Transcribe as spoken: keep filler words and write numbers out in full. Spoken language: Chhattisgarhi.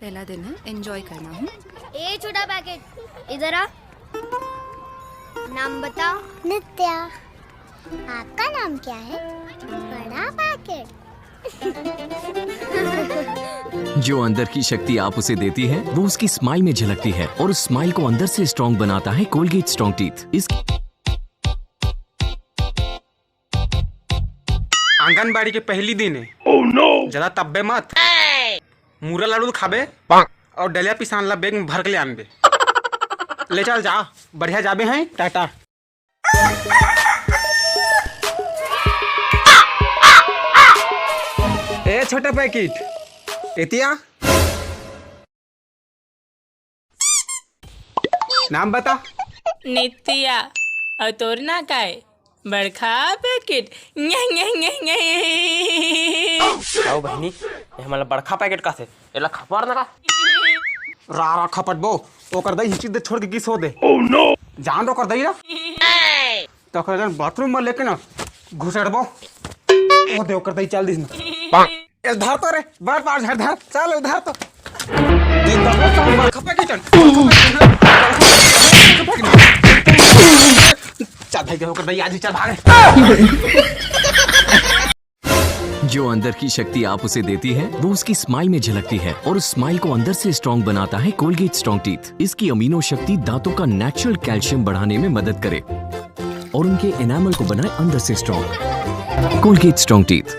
पहला दिन है, एंजॉय करना। हूँ। ए छोटा पैकेट, इधर आ। नाम बता। नित्या। आपका नाम क्या है? बड़ा पैकेट। जो अंदर की शक्ति आप उसे देती है, वो उसकी स्माइल में झलकती है और उस स्माइल को अंदर से स्ट्रॉन्ग बनाता है कोलगेट स्ट्रॉन्ग टीथ। इसकी आंगनबाड़ी के पहली दिन है। Oh no! ज्यादा तब्बे मत। मूरा लाडू तो खाबे और डलिया पिसान ला बैग में भर के ले आनबे। ले चल जा, बढ़िया जाबे हैं, टाटा। ए छोटा पैकेट, एतिया। नाम बता। नित्या। और तोर ना काय? बड़खा पैकेट। न्या, न्या, न्या, न्या। आओ बहिनी, ये हमला बड़खा पैकेट कथे, एला खपर न का? रा रा खपटबो, ओकर दई हिची दे छोड़ के गिस हो दे। Oh no! जान दो कर दई रा। तो कर जन बाथरूम में लेके ना घुसेड़बो। ओ दे ओकर दई चल दिस ना। ए धर तो रे, बार बार धर धर, चल धर तो। दे दबो तो हम बड़खा पैकेट। चल भाई, ओकर दई आज ही चल भाग। जो अंदर की शक्ति आप उसे देती है, वो उसकी स्माइल में झलकती है और उस स्माइल को अंदर से स्ट्रॉन्ग बनाता है कोलगेट स्ट्रॉन्ग टीथ। इसकी अमीनो शक्ति दांतों का नेचुरल कैल्शियम बढ़ाने में मदद करे और उनके एनामल को बनाए अंदर से स्ट्रॉन्ग। Colgate strong teeth.